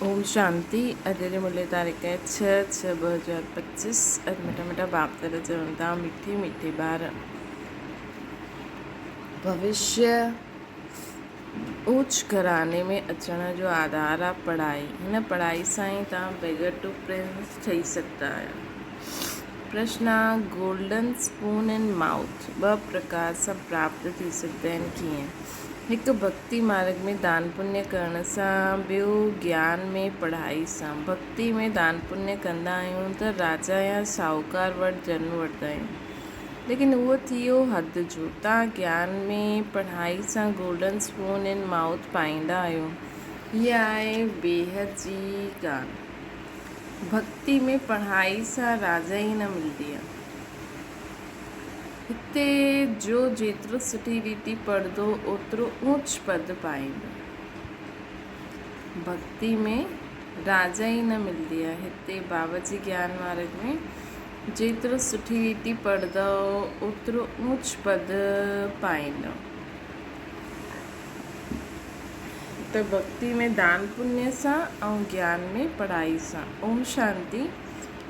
اوم شانتي اڄ جي ملي تاريخ آهي ڇهه ڇهه 2025. اڄ مٺا مٺا باپ دادا چون ٿا مٺي مٺي ٻار ڀوشيه اوچ گهراڻي ۾ اچڻ جو آڌار آ پڙهائي. هن پڙهائي سان ئي توهان بيگر ٽو پرنس ٺهي سگهندا آهيو. پرشن آ گولڊن اسپون ان مائوٿ ٻه پرڪار سان پراپت ٿي سگهندا آهن ڪيئن؟ هڪ ڀڳتي مارڳ ۾ دان پڃ ڪرڻ سان ٻيو گيان ۾ پڙهائي سان. ڀڳتي ۾ دان پڃ ڪندا آهيون ته راجا يا ساهوڪار وٽ جنم وٺندا آهيون. ليڪن اهو ٿيو حد جو. تان گيان ۾ پڙهائي سان گولڊن اسپون ان مائوٿ پائيندا آهيو. هيء آهي بيحد جي ڳالهه. ڀڳتي ۾ پڙهائي سان راجا ئي نه ملندي آهي. هتي جو جيترو سٺي ريتي پڙهندو اوترو اوچ پد پائيندو. ڀڳتي ۾ راجا ئي نه ملندي آهي. هتي بابا جي گيان مارڳ ۾ جيترو سٺي ريتي پڙهندؤ اوترو اوچ پد پائيندؤ. ته ڀڳتي ۾ دان پڃ سان ۽ گيان ۾ پڙهائي سان. اوم شانتي.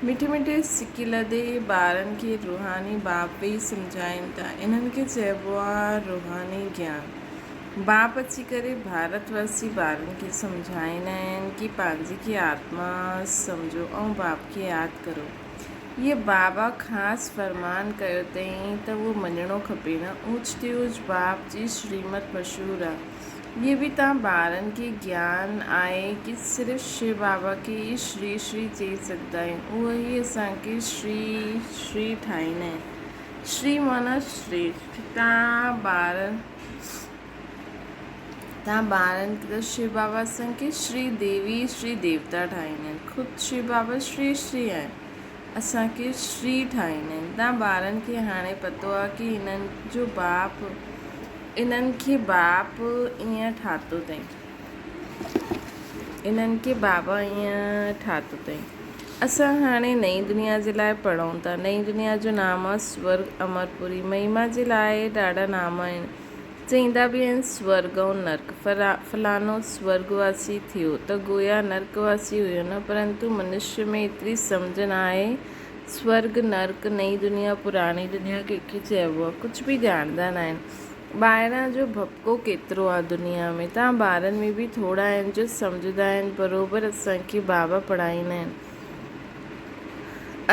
مٺي مٺي سڪيلڌي ٻارن کي روحاني باپ ويهي سمجهائين ٿا. انهن کي چئبو آ روحاني گيان. باپ اچي ڪري ڀارت واسي ٻارن کي سمجهائيندا آهن ڪي پنهنجي کي آتما سمجهو ۽ باپ کي ياد ڪرو. هيء بابا خاص فرمان ڪيو اٿئين ته اهو مڃڻو کپي نه. اوچ تي اوچ باپ جي شريمت مشهور آ. هيء به تان ٻارن کي گيان آهي ڪي صرف شو بابا کي ئي شري شري چئي سگهندا آهيون. اهو ئي اسان کي شري شري ٺاهيندا آهن. شري معنيٰ شريشٺ. تان ٻارن تان ٻارن کي ته شو بابا اسان کي شري ديوي شري ديوتا ٺاهيندا آهن. خود شو بابا شري شري آهن. اسان کي شري ٺاهيندا آهن. تان ٻارن کي هاڻي پتو آهي ڪي انهن جو باپ انهن کي باپ ائين ٺاتو اٿئين. انهن کي بابا ائين ٺاتو اٿئين. اسان هاڻي نئين دنيا جي لاء پڙهون ٿا. نئين دنيا جو نام آهي سورڳ امرپوري. مهما جي لاء ڏاڍا نام آهن. چئيندا به آهن سورڳ ۽ نرڪ. فلاڻو سورڳ واسي ٿيو ته گويا نرڪ واسي هيو نه پرنتو منشيه ۾ ايتري سمجهه نه آهي. سورڳ، نرڪ، نئين دنيا، پراڻي دنيا ڪنهن کي چئبو آهي؟ ڪجهه به ڄاڻندا ناهن. ٻاهران جو ڀڀڪو ڪيترو آ دنيا ۾. تان ٻارن ۾ به ٿورا آهن جو سمجهندا آهن. بروبر اسان کي بابا پڙهائيندا آهن.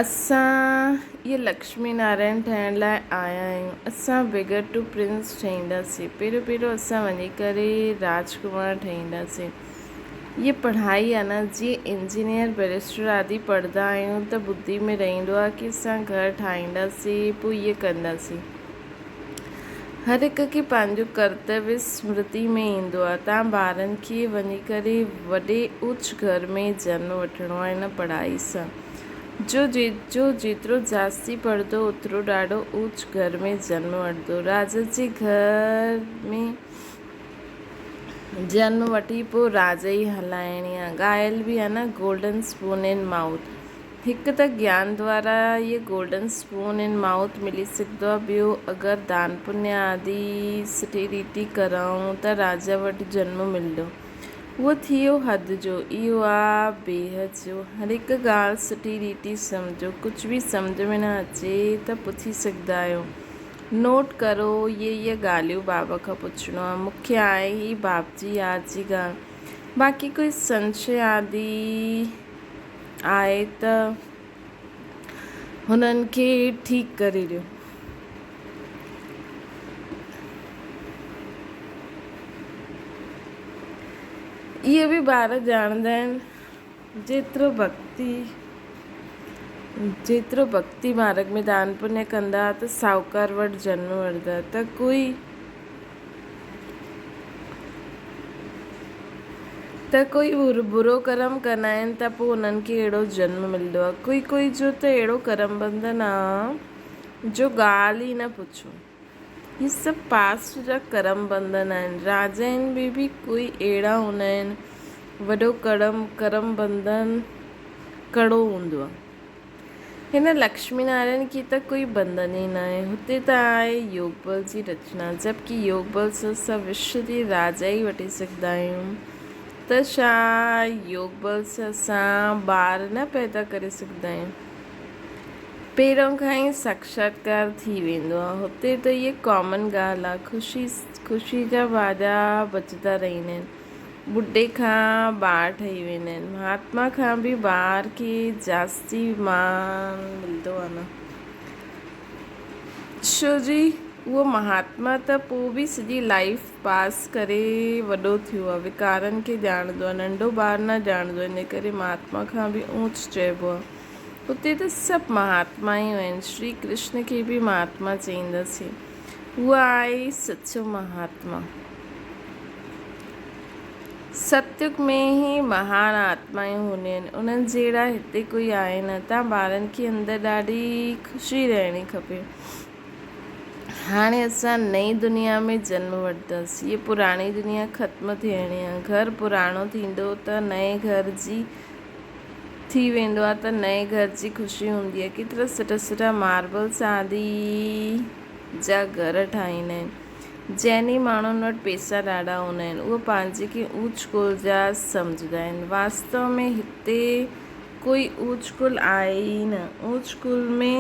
اسان اهي لڪشمي نارائڻ ٺهڻ لاء آيا آهيون. اسان بيگر ٽو پرنس ٺهينداسين. پهريون پهريون اسان وڃي ڪري راجڪمار ٺهينداسين. اهي پڙهائي آ نه جيئن انجنيئر بئريسٽر آدي پڙهندا آهيون ته ٻڌي ۾ رهندو آ ڪي اسان گهر ٺاهينداسين پوء اهي ڪنداسين. هر هڪ کي پنهنجو ڪرتويه سمرتي ۾ ايندو آهي. تان ٻارن کي وڃي ڪري وڏي اوچ گهر ۾ جنم وٺڻو آهي نه پڙهائي سان. جو جو جيترو جاستي پڙهندو اوترو ڏاڍو اوچ گهر ۾ جنم وٺندو. راجا جي گهر ۾ جنم وٺي پوء راڄ ئي هلائڻي آهي. ڳايل به آهي نه گولڊن اسپون ان مائوٿ. هڪ ته گيان دوارا اهي گولڊن اسپون ان مائوٿ ملي سگهندو آهي ٻيو اگر دان پڃ آدي سٺي ريتي ڪرائون ته راجا وٽ جنم ملندو. اهو ٿيو حد جو، اهو آ بيحد جو. هر هڪ ڳالهه سٺي ريتي سمجهو، ڪجهه به سمجهه ۾ نه اچي ته پڇي سگهندا آهيو. نوٽ ڪرو اهي اهي ڳالهيون بابا کان پڇڻو آهي. مکيه آهي هي باپ جي ياد جي ڳالهه. باقي ڪوئي سنشي آدي. آهي ته هنن کي ٺيڪ ڪري ڏيو. اهي به ٻار ڄاڻندا آهن جيترو ڀڳتي جيترو ڀڳتي مارڳ ۾ دان پڃ ڪندا ته ساهوڪار وٽ جنم وٺندا ته ڪوئي ته ڪوئي برو ڪرم ڪندا آهن ته پوء انهن کي اهڙو جنم ملندو آهي. ڪوئي ڪوئي جو ته اهڙو ڪرم بنڌن آهي جو ڳالهه ئي نه پڇو. هي سڀ پاسٽ جا ڪرم بنڌن آهن. راجائن ۾ به ڪوئي اهڙا هوندا آهن. وڏو ڪرم ڪرم بنڌن ڪڙو هوندو آهي. هن لڪشمي نارائڻ کي ته ڪوئي بنڌن ئي ناهي. هتي ته آهي يوگ بل جي رچنا، جبڪه يوگ بل سان اسان وشو جي راجا ئي وٺي سگهندا آهيون. ته ڇا يوگ بل سان اسان ٻار نه پيدا ڪري سگهندا آهيون؟ پهريون کان ئي ساڪشاتڪار ٿي ويندو آهي. هتي ته هيء ڪامن ڳالهه آهي. خوشي خوشي جا باجا بچندا رهندا آهن. ٻڍي کان ٻار ٺهي ويندا آهن. مهاتما کان به ٻار کي جاستي مان ملندو آهي نه. ڇو جي اهو مهاتما ته پوء به سڄي لائيف پاس ڪري وڏو ٿيو آهي. وڪارن کي ڄاڻندو آهي. ننڍو ٻار نه ڄاڻندو آهي. ان ڪري مهاتما کان به اوچ چئبو آهي. اتي ته سڀ مهاتما ئي آهن. شري ڪرشن کي به مهاتما چئينداسين. هو آهي ئي سچو مهاتما. ستيگ ۾ ئي مهان آتمائون هونديون آهن. انهن جهڙا هتي ڪوئي آهي نه. تان ٻارن کي اندر ڏاڍي خوشي رهڻي کپي. هاڻي اسان نئين دنيا ۾ جنم وٺنداسين. هيء پراڻي دنيا ختم ٿيڻي آهي. گهر پراڻو ٿيندو ته نئين گهر جي ٿي ويندو آهي ته نئين گهر جي خوشي هوندي آهي. ڪيترا سٺا سٺا ماربل سادي جا گهر ٺاهيندا آهن. جيني ماڻهن وٽ پيسا ڏاڍا هوندا آهن. اهي پنهنجي کي اوچ ڪل جا سمجهندا آهن. واستو ۾ هتي ڪوئي اوچ ڪل آهي ئي نه. اوچ ڪل ۾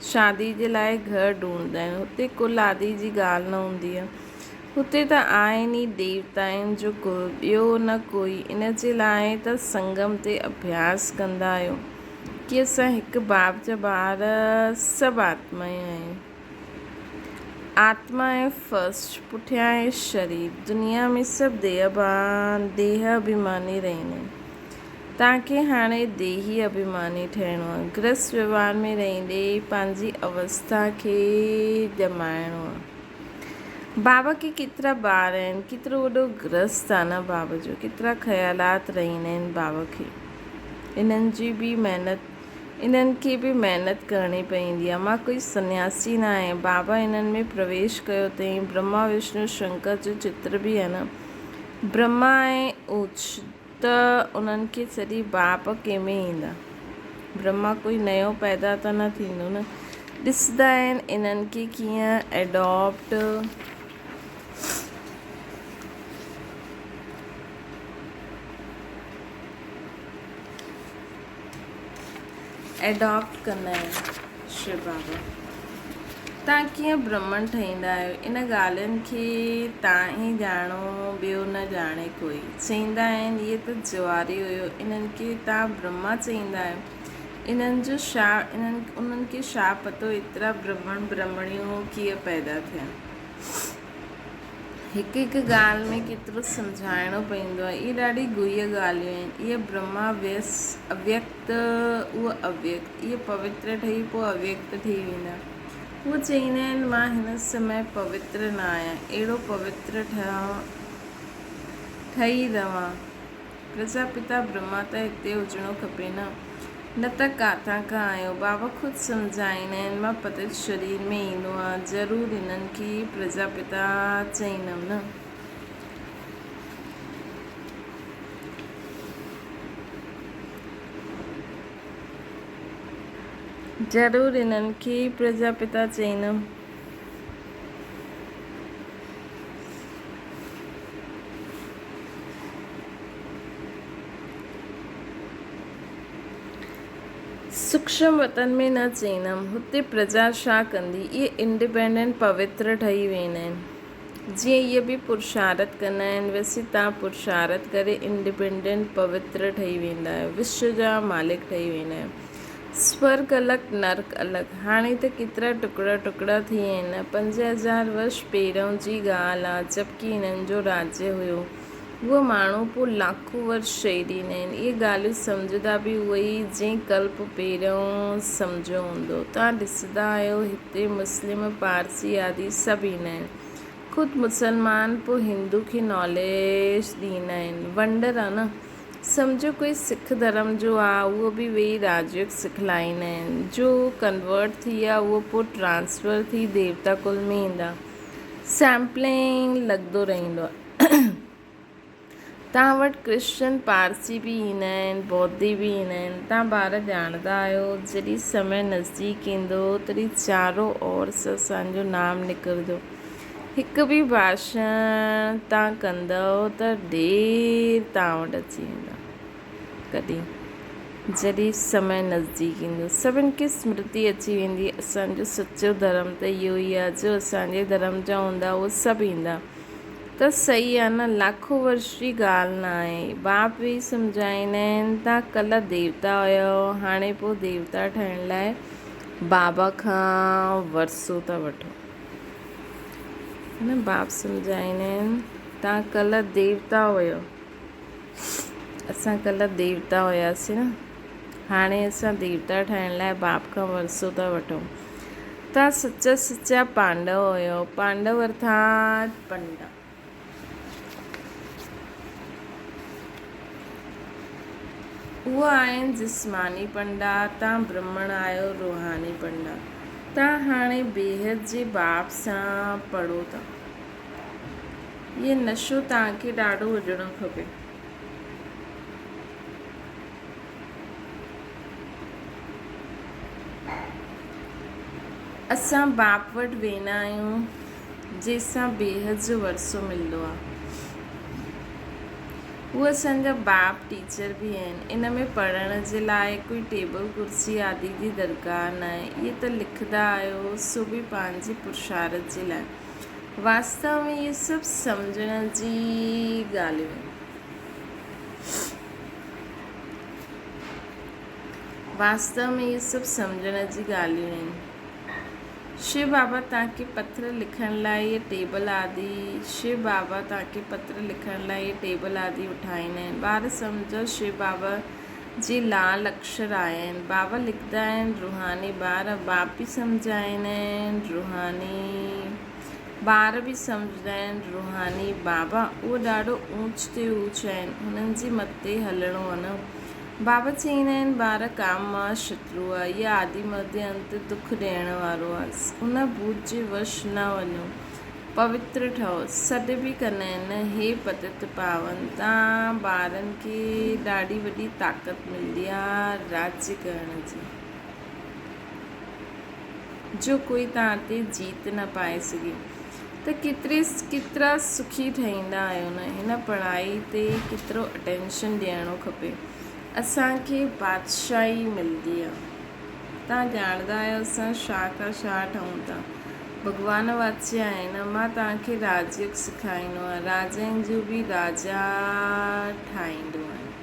شادي جي لاء گهر ڍونڍندا آهن. هتي ڪل آدي جي ڳالهه نه هوندي آهي. هتي ته آهن ئي ديوتائن جو ڪل، ٻيو نه ڪوئي. ان جي لاء ته سنگم تي اڀياس ڪندا آهيو ڪي اسان هڪ باپ جا ٻار سڀ آتمائون آهيون. آتما آهي فرسٽ، پٺيان آهي شرير. دنيا ۾ سڀ ديهه ديهه اڀيماني رهندا آهن. توهان کي هاڻي ديهي اڀيماني ٺهڻو آهي. گرهست ويوهار ۾ رهندي پنهنجي اوسٿا کي ڄمائڻو آهي. بابا کي ڪيترا ٻار آهن، ڪيترو وڏو گرهست آهي نه بابا جو، ڪيترا خيالات رهندا آهن بابا کي. انهن جي به محنت، انهن کي به محنت ڪرڻي پوندي آهي. مان ڪوئي سنياسي نه آهيان. بابا انهن ۾ پرويش ڪيو اٿئين. برهما وشنو شنڪر جو چتر به آهي نه. برهما ۽ اوچ ته انهن کي سڏي باپ ڪنهن ۾ ايندا؟ برهما ڪوئي نيو پيدا ته نه ٿيندو نه. ڏسندا آهن انهن کي ڪيئن ايڊاپٽ. ايڊاپٽ ڪندا آهن. شو بابا تان ڪيئن برهمڻ ٺهيندا آهيو ان ڳالهين کي تان ئي ڄاڻو ٻيو نه ڄاڻي ڪوئي. چئيندا آهن اهي ته جواري هيو انهن کي تان برهما چئيندا آهيو انهن جو شا انهن انهن کي شا پتو ايترا برهمڻ برهمڻيون ڪيئن پيدا ٿيا. هڪ هڪ ڳالهه ۾ ڪيترو سمجهائڻو پوندو آهي. اهي ڏاڍي گهيء ڳالهيون آهن. اهي برهما ويس اويڪت، اهو اويڪت. اهي پوتر ٺهي پوء اويڪت ٿي ويندا. هو چئيندا آهن، مان هن سمي پوتر نه آهيان. اهڙو پوتر ٺهي رهان. پرجاپتا برهما ته هتي هجڻو کپي نه. نه ته ڪاٿان کان آيو؟ بابا خود سمجهائيندا آهن، مان پتت شرير ۾ ايندو آهيان، ضرور هنن کي پرجاپتا چئيندم نه. ضرور هنن کي پرجاپتا چئيندم. سوڪشم وطن ۾ نه چئيندم، هتي پرجا ڇا ڪندي؟ اهي انڊيپينڊنٽ پوتر ٺهي ويندا آهن. جيئن اهي به پرشارٿ ڪندا آهن، ويسي توهان پرشارٿ ڪري انڊيپينڊنٽ پوتر ٺهي ويندا آهيو، وشو جا مالڪ ٺهي ويندا آهيو. سورڳ الڳ، نرڪ الڳ. هاڻي ته ڪيترا ٽڪڙا ٽڪڙا ٿي آهن نه. 5000 ورش پهريون جي ڳالهه آ، جبڪه هنن جو راجيه هيو. اهي ماڻهو پوء لاکون ورش چئي ڏيندا آهن. اهي ڳالهيون سمجهندا به اهي ئي جنهن ڪلپ پهريون سمجهيو هوندو. توهان ڏسندا آهيو هتي مسلم، پارسي آدي سڀ ايندا آهن. خود مسلمان پوء هندو کي ناليج ڏيندا آهن. ونڊر آ نه. سمجهو ڪوئي سک ڌرم جو آ اهو به ويهي راجيوگ سکلائيندا آهن. جو ڪنورٽ ٿي ويا اهو پوء ٽرانسفر ٿي ديوتا ڪل ۾ ايندا. سيمپلنگ لڳندو رهندو آ. توهان وٽ ڪرسچن پارسي به ايندا آهن، بوڌي به ايندا آهن. توهان ٻار ڄاڻندا آهيو، جڏهن سمي نزديڪ ايندو، تڏهن چارو اور سان اسان جو نام نڪرندو. هڪ به ڀاشڻ تان ڪندؤ ته ڍير توهان وٽ اچي ويندا. ڪڏهن؟ جڏهن سمي نزديڪ ايندو. سڀن کي سمرتي اچي ويندي. اسان جو سچو ڌرم ته اهو ئي آهي. جو اسان جي ڌرم جا هوندا اهي سڀ ايندا. ته صحيح آهي نه؟ لاکو ورش جي ڳالهه نه آهي. باپ ويهي سمجهائيندا آهن توهان ڪلهه ديوتا هيؤ، هاڻي پوء ديوتا ٺهڻ لاء بابا کان ورثو ٿا وٺو. نه باپ سمجهائيندا آهن توهان ڪلهه ديوتا هيو اسان ڪلهه ديوتا هياسين نه هاڻي اسان ديوتا ٺاهڻ لاء باپ کان ورثو ٿا وٺون توهان سچا سچا پانڊو هيو پانڊو ارٿات پنڊا اهي آهن جسماني پنڊا، تان برهمڻ آهيو روحاني پنڊا. تان هاڻي بيحد جي باب سان پڙهو ٿا. اهي نشو توهان کي ڏاڍو هجڻو کپي. اسان باپ وٽ ويندا آهيون. جنهن سان بيحد جو ورثو ملندو آهي. هو اسان جا باپ ٽيچر به آهن. ان ۾ پڙهڻ جي لاء ڪوئي ٽيبل ڪرسي آدي جي درڪار ناهي. اهي ته لکندا آهيو سو به پنهنجي پرشارت جي لاء. واستو ۾ اهي سڀ سمجهڻ جي ڳالهيون آهن. واستو ۾ اهي سڀ سمجهڻ جي ڳالهيون آهن. شو بابا توهان کي پتر لکڻ لاء اهي ٽيبل آدي شو بابا توهان کي پتر لکڻ لاء اهي ٽيبل آدي اٺائيندا آهن. ٻار سمجهو شو بابا جي لال اڪشر آيا آهن. بابا لکندا آهن روحاني ٻار باپ به سمجهائيندا آهن روحاني ٻار به سمجهندا آهن روحاني بابا اهو ڏاڍو اوچ تي اوچ آهن هنن جي مت تي هلڻو آهي نه. بابا چئيندا آهن، ٻار ڪام مان شترو آ، يا آدي مدي انت دک ڏيڻ وارو آ، ان ڀوت جي وش نه وڃو، پوتر ٺهو. سڏ به ڪندا آهن نه، هي پتت پاون، تان ٻارن کي ڏاڍي وڏي طاقت ملندي آ راڄ ڪرڻ جي، جو ڪوئي تان تي جيت نه پائي سگهي. ته ڪيتري ڪيترا سکي ٺهيندا آهيو نه هن پڙهائي تي ڪيترو اٽينشن ڏيڻو کپي اسان کي بادشاهي ملدي آ توهان ڄاڻدا آهيو اسان شاهه کان شاهه ٺهون ٿا ڀڳوان واچيا آهن مان توهان کي راجيوگ سکائيندو آهيان راجائن جو به راجا ٺاهيندو آهيان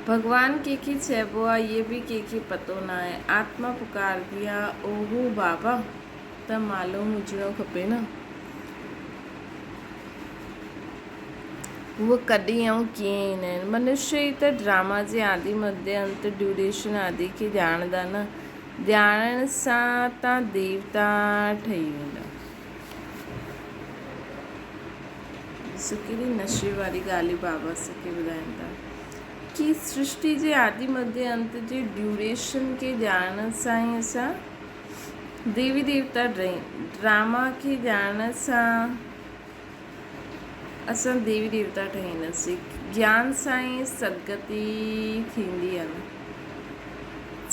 ڀڳوان ڪنهن کي چئبو آ اهي به ڪنهن کي پتو ناهي آتما پڪاردي آ اوهو بابا ته معلوم هجڻو کپي نه. هوء ڪڏهن ۽ ڪيئن ايندا آهن. منشيه ئي ته ڊراما جي آدي مڌيه انت ڊيوريشن آدي کي ڄاڻندا نه. ڄاڻڻ سان تان ديوتا ٺهي ويندا. ڏسو ڪهڙي نشي واري ڳالهيون بابا اسان کي ٻڌائين ٿا. ڪي سرشٽي جي آدي مڌيه انت جي ڊيوريشن کي ڄاڻڻ سان ئي اسان ديوي ديوتا ڊراما کي ڄاڻڻ سان اسان ديوي ديوتا ٺهينداسين. گيان سان ئي سدگتي ٿيندي آهي نه.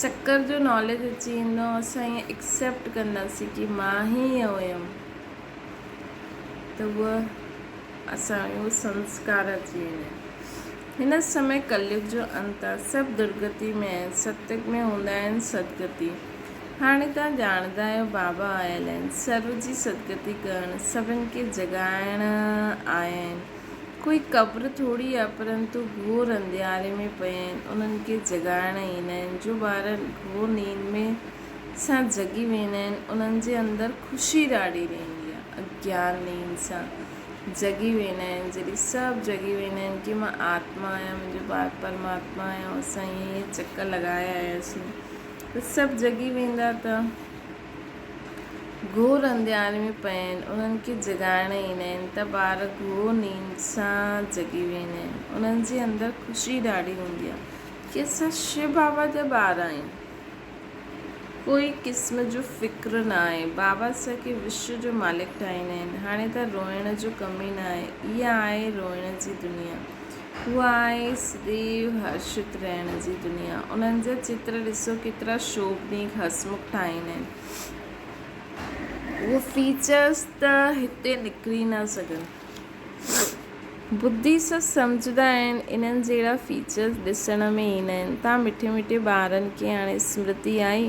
چڪر جو ناليج اچي ويندو اسان ائين ايڪسيپٽ ڪنداسين ڪي مان ئي هيم ته اهو اسان اهو سنسڪار اچي ويندا آهن. هن سمي ڪليگ جو انت آهي. سڀ درگتي ۾ آهن. ستيگ ۾ هوندا آهن سدگتي. هاڻي توهان ڄاڻندا آهيو بابا آيل آهن. سرو جي سدگتي ڪرڻ، سڀن کي جڳائڻ آيا آهن. ڪوئي قبر ٿوري آهي پرنتو گهور انڌياري ۾ پيا آهن انهن کي جڳائڻ ايندا آهن. جو ٻار گهور نيند ۾ سان جڳي ويندا آهن انهن جي اندر خوشي ڏاڍي رهندي آهي. اگيان نيند سان جڳي ويندا آهن. جڏهن سڀ جڳي ويندا آهن ڪي مان آتما آهيان منهنجو ٻار پرماتما آهي ۽ اسان ائين ائين چڪر لڳائي آياسين ته سڀ جڳي ويندا ته گهور انڌياري ۾ پيا آهن انهن کي جڳائڻ ايندا آهن ته ٻار گهور نيند سان جڳي ويندا آهن انهن جي اندر خوشي ڏاڍي هوندي آهي ڪي اسان شو بابا جا ٻار آهيون. ڪوئي قسم جو فڪر نه آهي. بابا اسان کي وشو جو مالڪ ٺاهيندا آهن. هاڻي ته روئڻ جو ڪم ئي نه آهي. اها آهي روئڻ جي دنيا. اها آهي سديو هرشت رهڻ جي دنيا. انهن جا چتر ڏسو ڪيترا شوڀنيڪ هسمک ٺاهيندا آهن. اهي فيچرز ته هتي نڪري نه سگهن. ٻڌي سان سمجهندا آهن انهن جهڙا فيچرز ڏسڻ ۾ ايندا آهن. تان مٺي مٺي ٻارن کي هاڻي سمرتي آئي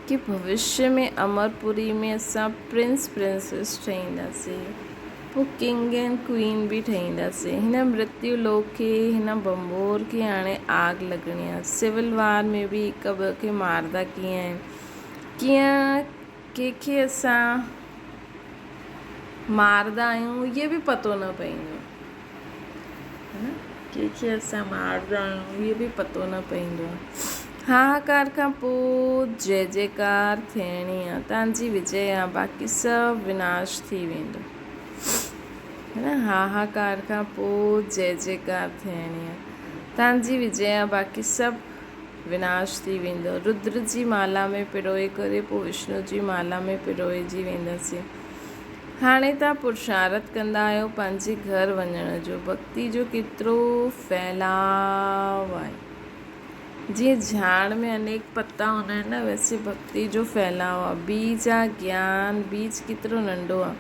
ڪي ڀوشيه ۾ امرپوري ۾ اسان پرنس پرنسيس ٺهينداسين پوء ڪنگ اينڊ ڪوئين به ٺهينداسين. هن مرتيو لوڪ کي هن ڀنڀور کي هاڻي آگ لڳڻي آهي. سول وار ۾ به هڪ ٻئي کي ماردا ڪيئن آهن ڪيئن ڪنهن کي اسان ماردا آهيون اهي به پتو نه پئيندو آهي نه ڪنهن کي اسان ماردا آهيون اهي به پتو نه پئيندو آهي هاهاڪار کان پوء جي جيڪار ٿيڻي آهي تان جي وجي آهي باقي سڀ وناش ٿي ويندو ہے نه هاهاڪار کان پوء جي جيڪار ٿيڻي آهي تان جي وجي آهي باقي سڀ وناش ٿي ويندو. ردر جي مالا ۾ پروئي ڪري پوء وشنو جي مالا ۾ پروئجي وينداسين. هاڻي توهان پرشارٿ ڪندا آهيو پنهنجي گهر وڃڻ جو. ڀڳتي جو ڪيترو ڦهلاء آهي. جيئن جهاڙ ۾ انيڪ پتا هوندا آهن نه ويسي ڀڳتي جو ڦهلاء آهي. بيج آ گيان، بيج ڪيترو ننڍو آهي.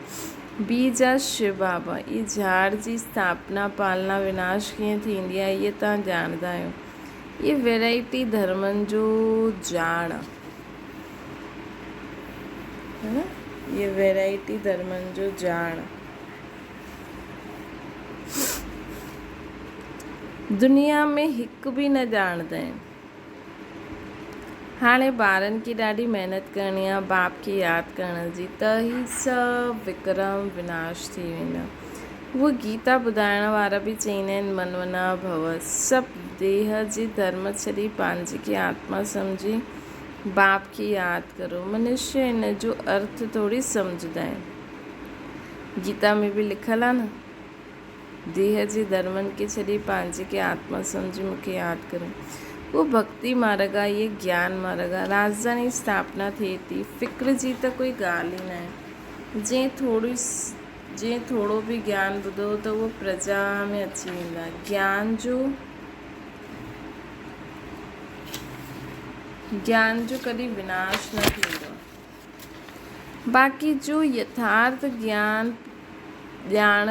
بيج آ شو بابا. اهي جهاڙ جي اسٿاپنا، پالنا، وناش ڪيئن ٿيندي آهي اهي توهان ڄاڻندا آهيو. اهي ويرائٽي ڌرمن جو ڄاڻ آ نه اهي ويرائٽي ڌرمن جو ڄاڻ دنيا ۾ هڪ به نه ڄاڻندا آهن هاڻي ٻارن کي ڏاڍي محنت ڪرڻي آ باپ کي ياد ڪرڻ جي ته هي سڀ وڪرم وناش ٿي ويندا. اهو گيتا ٻڌائڻ وارا به چئيندا آهن من منا ڀو سڀ ديهه جي ڌرم ڇڏي پنهنجي کي آتما سمجهي باپ کي ياد ڪرو. منشيه ان جو ارٿ ٿوري سمجهندا آهن. گيتا ۾ به لکيل آ نه ديهه جي ڌرمن کي ڇڏي پنهنجي کي آتما سمجهي مون کي ياد ڪرو. اهو ڀڳتي مارڳ آ، اهي گيان مارڳ آ. راڄڌاني اسٿاپنا ٿئي ٿي. فڪر جي ته ڪوئي ڳالهه ئي ناهي. جنهن ٿوري جنهن ٿورو به گيان ٻڌو ته اهو پرجا ۾ اچي ويندا. گيان جو ڪڏهن وناش نه ٿيندو. باقي جو يٿارٿ گيان ڄاڻ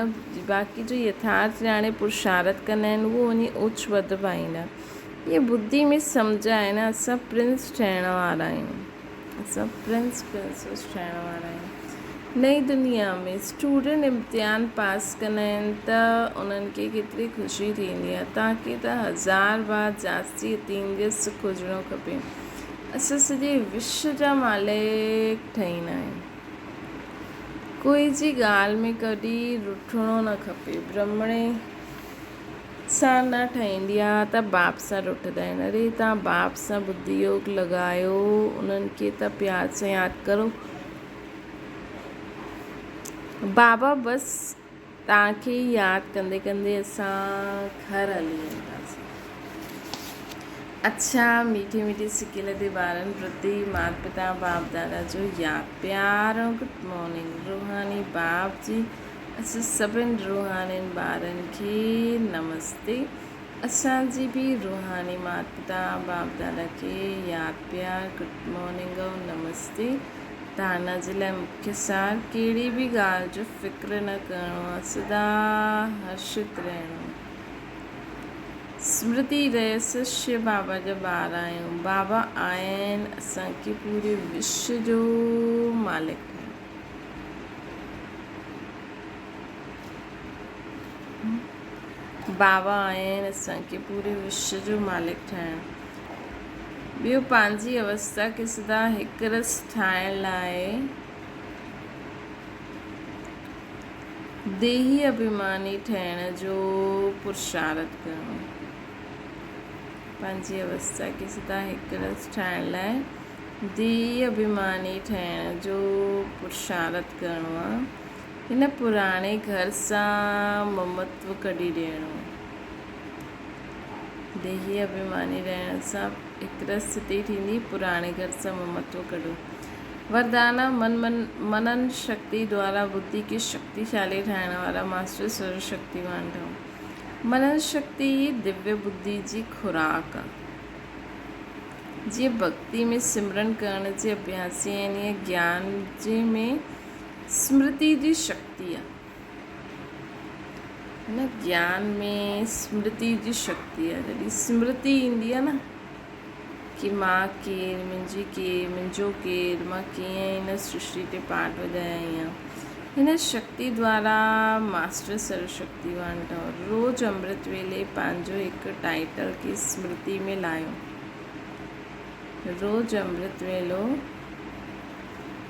باقي جو يٿارٿ ڄاڻي پرشارٿ ڪندا آهن اهو وڃي اوچ پد پائيندا. اهي ٻڌي ۾ سمجهه آهي نه اسان پرنس ٺهڻ وارا آهيون. اسان پرنس پرنسز ٺهڻ وارا آهيون. نئين دنيا ۾ اسٽوڊنٽ امتحان پاس ڪندا آهن ته انهن کي ڪيتري خوشي ٿيندي آهي. توهان کي ته هزار بار جاستي اتيندريه سک هجڻو کپي. اسان سڄي وشو جا مالڪ ٺهيندا آهيون. ڪوئي جي ڳالهه ۾ ڪڏهن رٺڻو نه کپي. برهمڻي سان نه ٺهيندي آ ته باپ سان رٺندا آهن. اري توهان باپ سان ٻڌي يوگ لڳايو انهن کي ته پيار سان ياد ڪرو. بابا بس توهان کي ئي ياد ڪندي ڪندي اسان گهر هلي وينداسين. اڇا ميٺي ميٺي سڪيل تي ٻارن پرتي مات پتا باپ دادا جو ياد پيار ۽ گڊ مارننگ روحاني باپ جي اسان سڀن روحانين ٻارن کي نمستي اسان جي به روحاني مات پتا باپ دادا کي ياد پيار گڊ مارننگ ۽ نمستي ڌارنا جي لاء مکيه سار ڪهڙي به ڳالهه جو فڪر نه ڪرڻو آهي سدا هرشت رهڻو آهي. سمرتي رهيس شو بابا جا ٻار آهيون بابا آهن اسان کي پوري وشو جو مالڪ ٺاهڻ. بابا آهن اسان کي پوري وشو جو مالڪ ٺاهڻ. ٻيو پنهنجي اوستا کي سدا هڪ رس ٺاهڻ لاء ديهي اڀيماني ٺهڻ جو پرشارٿ ڪرڻو. پنهنجي اوستا کي سدا هڪ رس ٺاهڻ لاء ديهي اڀيماني ٺهڻ جو پرشارٿ ڪرڻو آهي. هن پراڻي گهر سان ممتو ڪڍي ڏيڻو. ديهي اڀيماني رهڻ سان هڪ اسٿتي ٿيندي، پراڻي گهر سان ممتو ڪڍو. وردانا، من منن شڪتي دوارا ٻڌي کي شڪتيشالي ٺاهڻ وارا ماسٽر سرو شڪتيوان ٺهو. منن شڪتي ئي دويه ٻڌي جي خوراڪ آ. جيئن ڀڳتي ۾ سمرن ڪرڻ جي اڀياسي آهن، ايئن گيان جي ۾ سمرتي جي شڪتي آ. هن گيان ۾ سمرتي جي شڪتي آ. جڏهن سمرتي ايندي آ نه ڪي مان ڪير، منهنجي ڪير، منهنجو ڪير، مان ڪيئن هن سرشٽي تي پاٺ وڄائي آئي آهيان. هن شڪتي دوارا ماسٽر سرو شڪتيوان ٺهو. روز امرت ويلي پنهنجو هڪ ٽائيٽل کي سمرتي ۾ لاهيو. روز امرت ويلو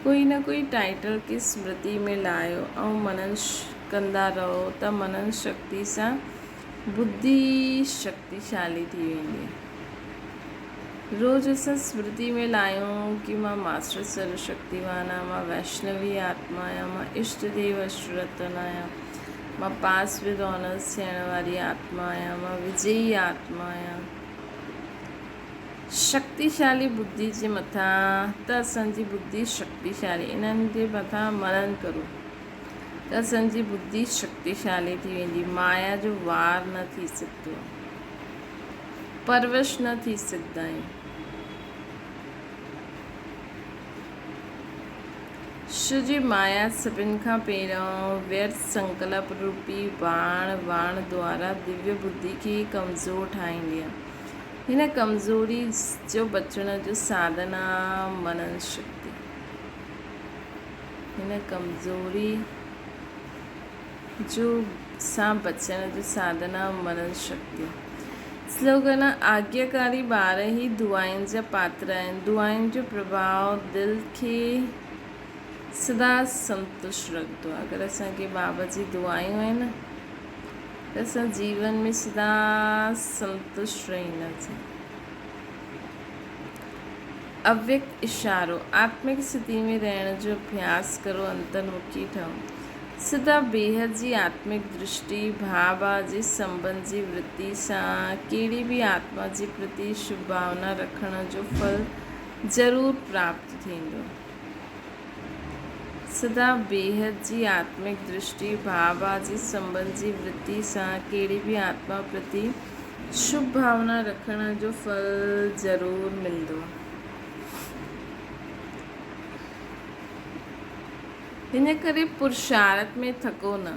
ڪوئي نه ڪوئي ٽائيٽل کي سمرتي ۾ لاهيو ۽ منن ڪندا رهو ته منن شڪتي سان ٻڌي شڪتيشالي ٿي ويندي. روز اسان سمرتي ۾ لاهيون ڪي مان ماسٽر سرو شڪتيوان آهيان، مان ويشنوي آتما آهيان، مان اشٽ ديو اشٽ رتن آهيان، مان پاس ود آنرس ٿيڻ واري آتما آهيان، مان وجئي آتما آهيان. شڪتيشالي ٻڌي جي مٿان ته اسان جي ٻڌي شڪتيشالي انهن جي مٿان منن ڪرو ته اسان جي ٻڌي شڪتيشالي ٿي ويندي مايا جو وار نه ٿي سگهندو پروش نه ٿي سگهندا آهيون. شو جي مايا سڀن کان پهريون ويرٿ سنڪلپ روپي واڻ واڻ دوارا دويه ٻڌي کي ڪمزور ٺاهيندي آهي. هن ڪمزوري جو بچڻ جو ساڌن آ منن شڪتي. هن ڪمزوري جو سان بچڻ جو ساڌن آ منن شڪتي. سلوگن، آگياڪاري ٻار ئي دعائن جا پاتر آهن. دعائن جو پرڀاء دل کي سدا سنتشٽ رکندو آهي. اگر اسان کي بابا جي دعائون آهن نه ته اسان جيون ۾ سدا سنتشٽ رهنداسين. اويڪت اشارو، آتمڪ اسٿتي ۾ رهڻ جو اڀياس ڪرو، انترمکي ٺهو. سدا بيحد جي آتمڪ درشٽي، ڀاء ڀاء جي سنٻنڌ جي ورتي سان ڪهڙي به آتما جي پرتي شڀ ڀاونا رکڻ جو ڦل ضرور پراپت ٿيندو. سدا بيحد جي آتمڪ درشٽي، ڀاء ڀاء جي سنٻنڌ جي ورتي سان ڪهڙي به آتما پرتي شڀ ڀاونا رکڻ جو ڦل ضرور ملندو. ان ڪري پرشارٿ ۾ ٿڪو نه،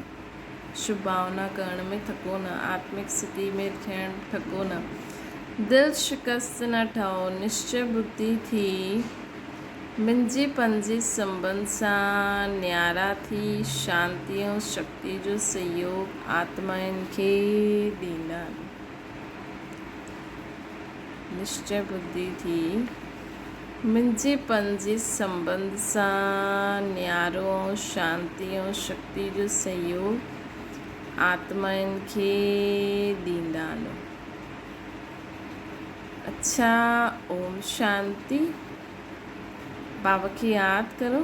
شڀ ڀاونا ڪرڻ ۾ ٿڪو نه، آتمڪ سٿي ۾ ٿيڻ ٿڪو نه، دل شڪست نه ٺهو، نشچي ٻڌي ٿي منهنجي پنهنجي سنٻنڌ سان نيارا ٿي شانتي ۽ شڪتي جو سهيوگ آتمائن کي ڏيندا رهو. نشچي ٻڌي ٿي منهنجي پنهنجي سنٻنڌ سان نيارو ۽ شانتي ۽ شڪتي جو سهيوگ آتمائن کي ڏيندا هلو. اڇا اوم شانتي. بابا کي ياد ڪرو.